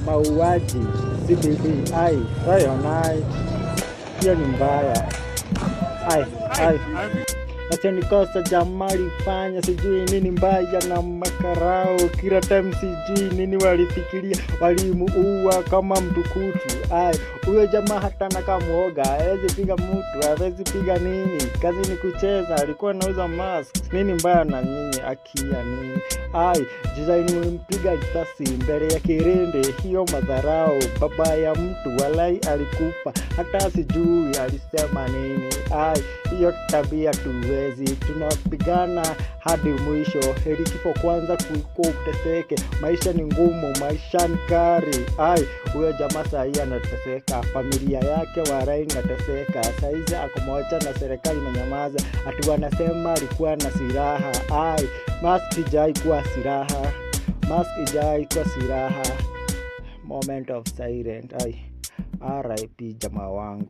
Mauaji CBD, ai Rayonai, hiyo ni mbaya. Ai ai, sio ni kosa jamaa alifanya, sijui nini mbaya na makarao kila time, sijui nini walifikiria, walimuua kama mtukutu. Ai, huyo jamaa hata nakamuoga, hawezi piga mtu, hawezi piga nini, kazi ni kucheza, alikuwa anauza mask. Nini mbaya na nyinyi, akia nini? Ai, design mlimpiga risasi mbele ya kirende, hiyo madharau. Baba ya mtu walai alikufa, hata sijui alisema nini. Ai, hiyo tabia tuwezi, tunapigana hadi mwisho. Heri kifo kwanza kuliko uteseke. Maisha ni ngumu, maisha ni kari. Ai, huyo jamaa sahii anateseka, familia yake warai inateseka. Saizi ako moja na serikali imenyamaza, ati wanasema alikuwa na silaha. Ai, mask ijai kuwa silaha, mask ijai kuwa silaha. Moment of silence. Ai, RIP jamaa wangu.